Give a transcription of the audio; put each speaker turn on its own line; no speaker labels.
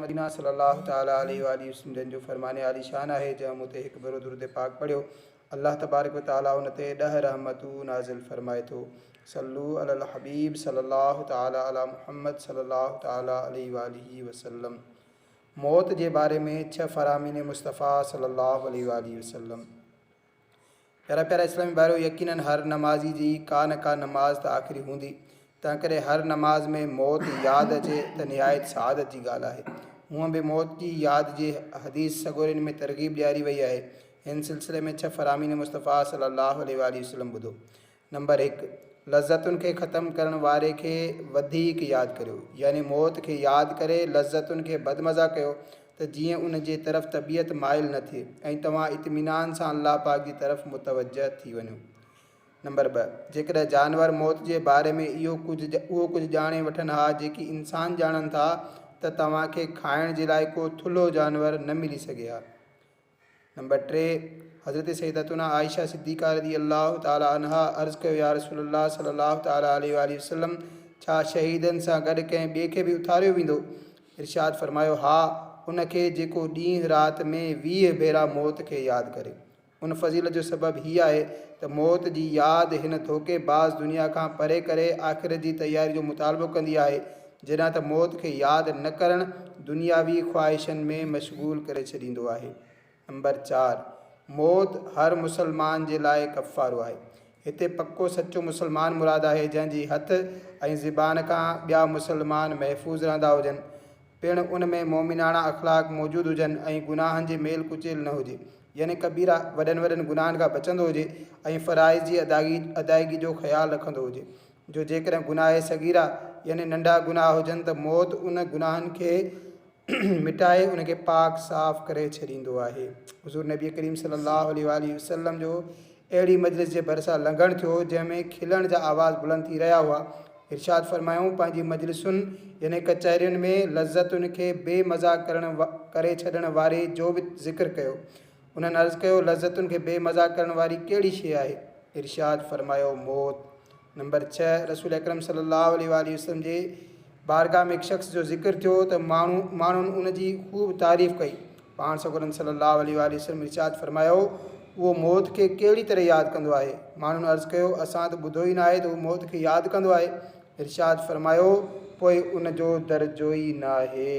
مدينه صلّي الله تعالٰي عليه واٰله وسلّم جن جو فرمان عالي شان آهي، جنهن مون تي هڪ ڀيرو درود پاڪ پڙهيو، الله تبارڪ و تعالٰي ان تي ڏهه رحمتون نازل فرمائي ٿو. صلّو علي الحبيب صلّي الله تعالٰي علي محمّد صلّي الله تعالٰي عليه واٰله وسلّم. موت جي باري ۾ ڇهه فرامين مصطفيٰ صلّي الله عليه واٰله وسلّم. پيارا پيارا اسلامي ڀائرو! يقيناً هر نمازي جي ڪا نه ڪا نماز ته آخري هوندي، تنهنڪري هر نماز ۾ موت ياد اچي ته نهايت سعادت جي ڳالهه آهي. هونء به موت جي ياد جي حديث سڳورين ۾ ترغيب ڏياري وئي آهي. هن سلسلي ۾ ڇهه فرامين مصطفيٰ صلي الله عليه واٰله وسلم ٻڌو. نمبر هڪ، لذتن کي ختم ڪرڻ واري کي وڌيڪ ياد ڪريو، يعني موت کي ياد ڪري لذتن کي بدمزا ڪيو ته جيئن ان جي طرف طبيعت مائل نه ٿئي ۽ توهان اطمينان سان الله پاڪ جي طرف متوجه ٿي وڃو. نمبر ٻه، جيڪڏهن جانور موت جي باري ۾ اهو ڪجهه اهو ڪجهه ڄاڻي وٺن ها جيڪي انسان ڄاڻن ٿا ته توهان کي کائڻ جي لاء ڪو ٿلهو جانور نه ملي سگهي ها. نمبر 3، حضرت سيدتنا عائشه صديقه رضي الله تعالٰي عنها عرض ڪيو يا رسول الله صلي الله تعالٰي عليه واٰله وسلم ڇا شهيدن سان گڏ ڪنهن ٻئي کي به اٿاريو ويندو؟ ارشاد فرمايو ها ان کي جيڪو ڏينهن رات ۾ 20 ڀيرا موت کي ياد ڪري. ان فضيلت جو سبب هي آهي ته موت جي ياد هن ڌوڪي باز دنيا کان پري ڪري آخرت جي تياري جو مطالبو ڪندي آهي جڏهن ته موت کي ياد نه ڪرڻ دنياوي خواهشن ۾ مشغول ڪري ڇڏيندو آهي. نمبر 4، موت هر مسلمان جي لاء ڪفارو آهي. هتي پڪو سچو مسلمان مراد آهي جنهن جي هٿ ۽ زبان کان ٻيا مسلمان محفوظ رهندا هجن. پڻ ان ۾ مؤمناڻا اخلاق موجود هجن ۽ گناهن جي ميل ڪچيل نه هجي يعني ڪبيره وڏن وڏن گناهن کان بچندو هجي ۽ فرائض جي ادائگي جو خيال رکندو هجي. جو جيڪڏهن گناهه صغيره يعني ننڍا گناهه هجن ته موت ان گناهن کي مٽائي ان کي پاڪ صاف ڪري ڇڏيندو آهي. حضور نبي ڪريم صلي الله عليه واٰله وسلم جو اهڙي مجلس جي ڀرسان لنگهڻ ٿيو جنهن ۾ کلڻ جا آواز بلند ٿي رهيا هئا. ارشاد فرمايائون پنهنجي مجلسن يعني ڪچهرين ۾ لذتن کي بي مزا ڪرڻ ڪري ڇڏڻ واري جو به ذڪر ڪيو. انهن عرض ڪيو لذتن کي بي مزا ڪرڻ واري ڪهڙي شيء آهي؟ ارشاد فرمايو، موت. نمبر 6، رسول اڪرم صلي الله عليه واٰله وسلم جي بارگاھ ۾ هڪ شخص جو ذڪر ٿيو ته ماڻهو ماڻهن ان جي خوب تعريف ڪئي. پاڻ سڳورن صلي الله عليه واٰله وسلم ارشاد فرمايو، اهو موت کي ڪهڙي طرح ياد ڪندو آهي؟ ماڻهن عرض ڪيو، اسان ته ٻڌو ئي ناهي ته هو موت کي ياد ڪندو آهي. ارشاد فرمايو، پوء ان جو درجو ئي ناهي.